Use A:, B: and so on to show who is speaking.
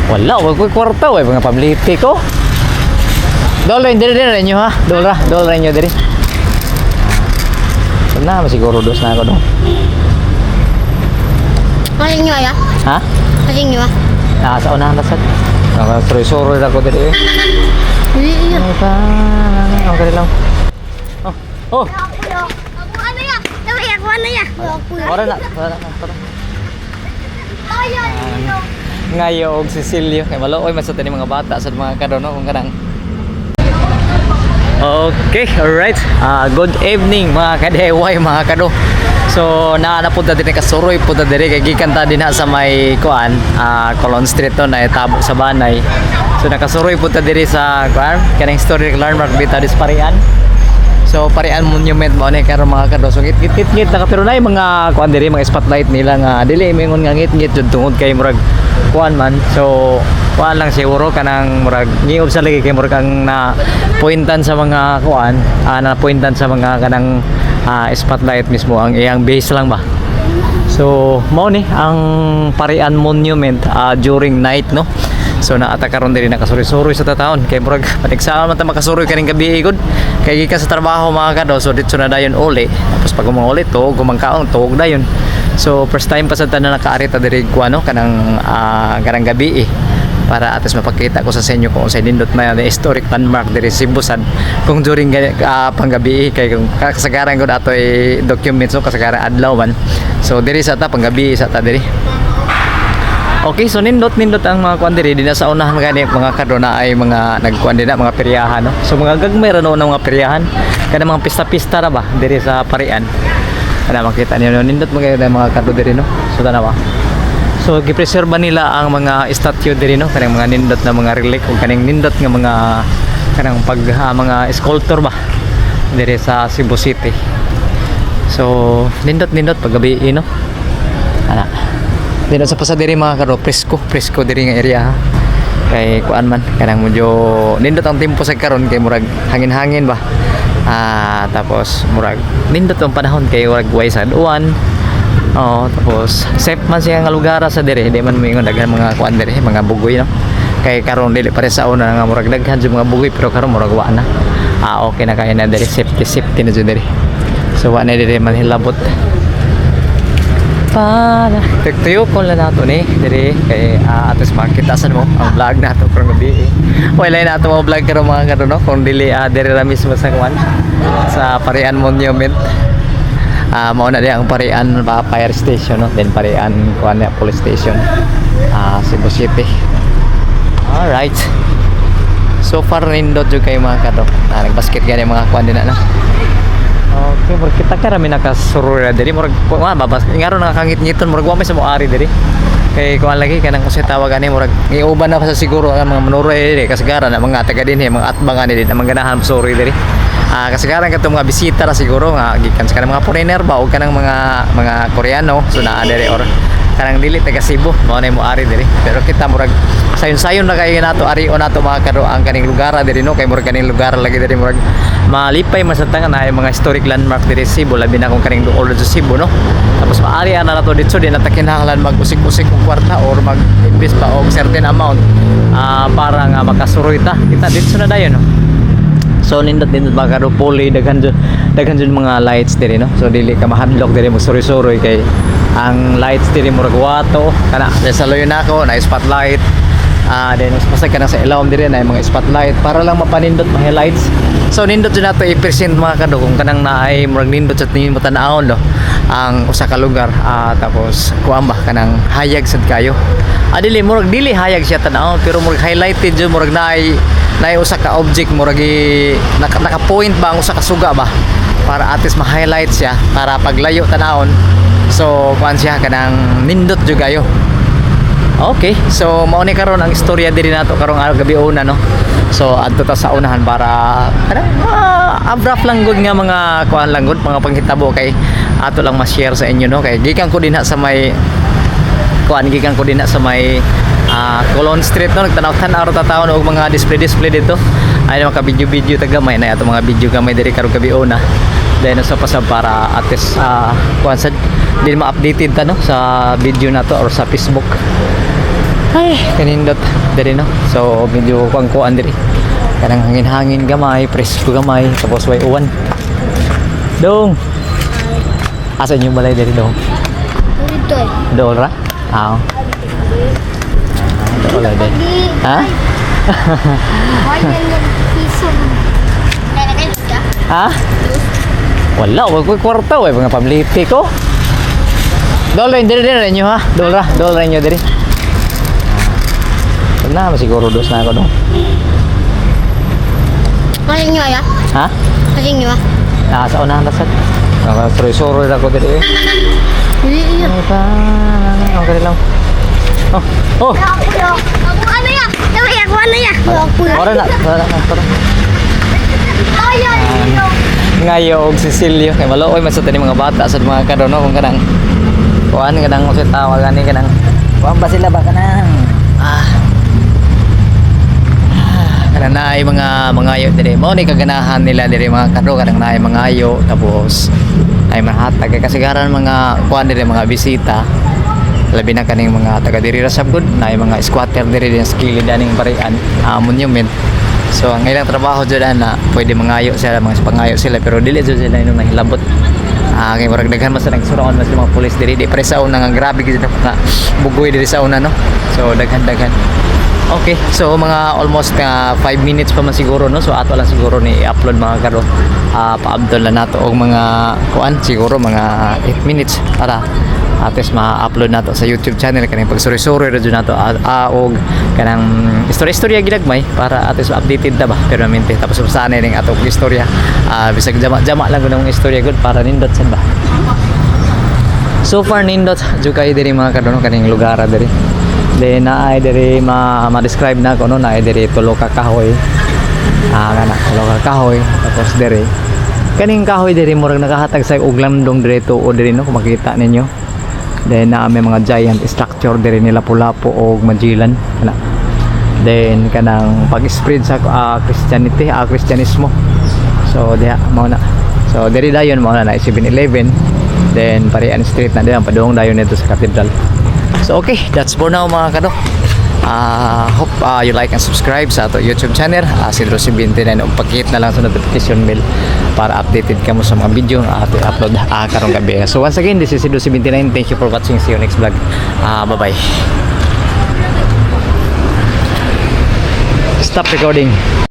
A: Wala, wag ko kwarta, way mga pabliti ko. Dol rin diri diri inyo ha. Dol ra, dol ra inyo diri. So na siguro dos na ako dong.
B: Kasi nyo ya?
A: Ha?
B: Kasi nyo ah?
A: Ah, sa unahan na sad. Naka suroy-suroy ra ko diri.
B: Iya.
A: Ano pa? Okay lang. Oh, oh.
B: Ako ano ya? Dali ako ano ya?
A: Ora na, ora na, ora.
B: Ayan.
A: Ngayo og Cecilio kay maluoy man sa tani mga bata sa mga karon, no, kung kanang. Okay, alright. Ah, good evening, mga ka-DIY, mga kado. So, naa na punta din kasuroy punta diri kay gikan ta dinha sa may kuan, Colon Street to na tabo sa Banay. So nakasuroy punta diri sa kuan, kanang historic landmark bitaw dis Parian. So Parian Monument mao ni karon, mga kado. So ngit ngit ngit ngit na pero na mga kuan diri, mga spotlight nila nga dili mingon nga ngit ngit jud tungod kay murag kuan man. So kuan lang siguro, kanang murag ngiob sa lagi kay murag ang na pointan sa mga kuan, na pointan sa mga kanang spotlight mismo ang iyang base lang ba. So, mao ni ang Parian Monument during night, no. So naata karon diri nakasuroy-suroy sa taon kay murag panigsaon man ta makasuroy kaning gabi gud. Kay gikan sa trabaho, mga kado, so ditso na dayon uli. Tapos pag umang uli tuog gumangkaon, tuog dayon. So first time pa sa tanan nakaari ta diri kuan, no, kanang kanang gabi eh, para atos mapakita ko sa inyo kung unsay nindot na historic landmark diri sa Cebu sad kung during panggabi eh, kay kung kasagaran ko ato documents, so kasagaran adlaw man. So diri sa ta panggabi sa ta diri. Okay, so nindot nindot ang mga kuan diri dinha sa unahan gani, mga kadona, ay mga nagkuan din na mga peryahan, no. So mga gagmay ra noon ang mga peryahan kada mga pista-pista ra ba diri sa Parian. Ana makita niyo, no, nindot mga mga kado diri, no. So tanawa. So gipreserba nila ang mga statue diri, no, kanang mga nindot na mga relic o kaning nindot nga mga kanang pag mga sculptor ba diri sa Cebu City. So nindot nindot paggabi, no. Ana. Dino sa pasa diri, mga karo, presko, presko diri nga area ha. Kay kuan man, kanang medyo nindot ang tempo sa karon kay murag hangin-hangin ba. Ah, tapos murag nindot ang panahon kay murag way sad uwan. Oo, tapos safe man siya nga lugar sa diri, di man moingon daghan mga kuan diri, mga bugoy, no. Kay karon dili pare sa una nga murag daghan jud mga bugoy, pero karon murag wa na. Ah, okay na kay na diri, safety safety na jud diri. So wa na diri man hilabot para tuyo ko lang nato ni diri kay atos makita sad mo ang vlog nato karong gabi eh. Wala na ato mo vlog karon, mga karon, no, kung dili diri ra mismo sa kuan, sa Parian Monument. Mao na di ang Parian ba fire station, no, then Parian kuan na police station, Cebu City. Alright, so far nindot jud kayo, mga kado. Nagbasket gani mga kuan din na, no. Okay, murag kita ka rami nakasurura diri, murag kuan babas ngaro nakangit-ngiton, murag wa may sa mo ari diri. Kay kuan lagi kanang unsay tawag ani, murag giuban na pa sa siguro ang mga manuroy diri kasagaran na mga taga dinhi, mga atbang ani din ang mga ganahan mosuroy diri. Ah, kasagaran katong mga bisita ra siguro nga gikan sa kanang mga foreigner ba o kanang mga Koreano, so naa diri or kanang dili taga Cebu, mao na mo ari diri. Pero kita murag sayon-sayon na kayo nato ari o nato, mga kado, ang kaning lugar diri, no, kay murag kaning lugar lagi diri murag malipay man sa tangan na mga historic landmark diri sa Cebu, labi na kung kaning duol sa Cebu, no. Tapos maari ana nato dito, di na ta kinahanglan mag-usik-usik og kwarta or mag-invest pa og certain amount para nga makasuroy ta kita dito na dayon, no. So nindot nindot, mga kado, puli daghan jud, daghan jud mga lights diri, no. So dili ka mahadlok diri magsuroy-suroy kay ang lights diri murag wato kana sa luyo nako na spotlight. Then basta ka na sa ilawom diri na mga spotlight para lang mapanindot mga lights. So nindot jud nato i-present, mga kado, kung kanang naay murag nindot sa tingin mo tan-awon, no, ang usa ka lugar. Tapos kuan ba, kanang hayag sad kayo. Dili murag dili hayag siya tan-awon, pero murag highlighted jud, murag naay usa ka object, murag naka-point ba ang usa ka suga ba para at least ma-highlight siya para paglayo tanawon. So kuan siya, kanang nindot jud kayo. Okay, so mao ni karon ang istorya diri nato karong araw gabi una, no. So adto ta sa unahan para ano, abrupt lang gud nga mga kuan lang gud, mga panghitabo kay ato lang ma-share sa inyo, no, kay gikan ko dinha sa may kuan, gikan ko dinha sa may Colon Street, no. Nagtanaw-tanaw ra ta taon og mga display display dito ay mga video-video ta gamay na ato mga video gamay diri karong gabi una. Then sa pasab para at least kuan sad din ma-updated ta, no, sa video nato or sa Facebook. Ay, kanindot diri, no. So medyo kuan-kuan diri. Kanang hangin-hangin gamay, presko gamay, tapos way uwan. Dong. Asa inyong balay diri, dong?
B: Dito eh.
A: Dool ra? Ah. Dool ra diri. Ha?
B: Ay, yan yung piso. Kaya kayo siya?
A: Ha? Wala, wag ko kwarta, way mga pabliti ko. Dool ra diri diri inyo ha. Dool ra, dool ra inyo diri. Ah. Na, siguro dos na ako dong.
B: Kasi nyo ya?
A: Ha?
B: Kasi nyo ah?
A: Ah, sa unahan ra sad. Nakasuroy-suroy ra ko diri eh.
B: Iya.
A: Ano pa? Okay lang. Oh, oh.
B: Ako ano ya? Daway ako ano ya? Ako.
A: Ora na, ora na, ora.
B: Ay, ay.
A: Ngayo og Cecilio kay maluoy man sa tani mga bata sa mga karon, no, kung kanang kuan, kanang unsay tawag ani, kanang kuan ba sila ba, kanang kanang naay mga mangayo dire. Mao ni kaganahan nila dire, mga karo, kanang naay mangayo tapos ay manhatag kay kasigaran mga kuan dire, mga bisita, labi na kaning mga taga diri ra sa gud, naay mga squatter diri din sa kilid aning parian monument. So ang ilang trabaho jud na pwede mangayo sila, mga pangayo sila, pero dili jud sila inom nahilabot kay murag daghan man sa nagsuroon man sila mga pulis diri. Di pre sa una nga grabe gid nga bugoy diri sa una, no. So daghan daghan. Okay, so mga almost 5 minutes pa man siguro, no. So ato lang siguro ni i-upload, mga karo. Pa-upload lang nato og mga kuan siguro mga 8 minutes para at least ma-upload nato sa YouTube channel kaning pagsuri-suri ra jud nato og kanang istorya-istorya ginagmay para at least updated ta ba permanente. Tapos usahan ning atong istorya, bisag jama-jama lang gud ang istorya gud para nindot sad ba. So far nindot jud kayo diri, mga kadono, kaning lugar diri. Then naay diri ma ma-describe na ko, no, naay diri tulo ka kahoy. Kana tulo ka kahoy, tapos diri kaning kahoy diri murag nakahatag sa og lamdong diri tuo diri, no, kung makita ninyo. Then naa may mga giant structure diri nila Lapu-Lapu og Magellan kana. Then kanang pag-spread sa Christianity, Kristiyanismo. So diha mao na. So diri dayon mao na na 7-Eleven. Then Parian Street na diyan padung dayon nito sa cathedral. So okay, that's for now, mga kado. Hope you like and subscribe sa ato YouTube channel, Sidro 79, ug pag-hit na lang sa notification bell para updated ka mo sa mga video nga ato upload karong gabi. So once again, this is Sidro 79. Thank you for watching. See you next vlog. Bye-bye. Stop recording.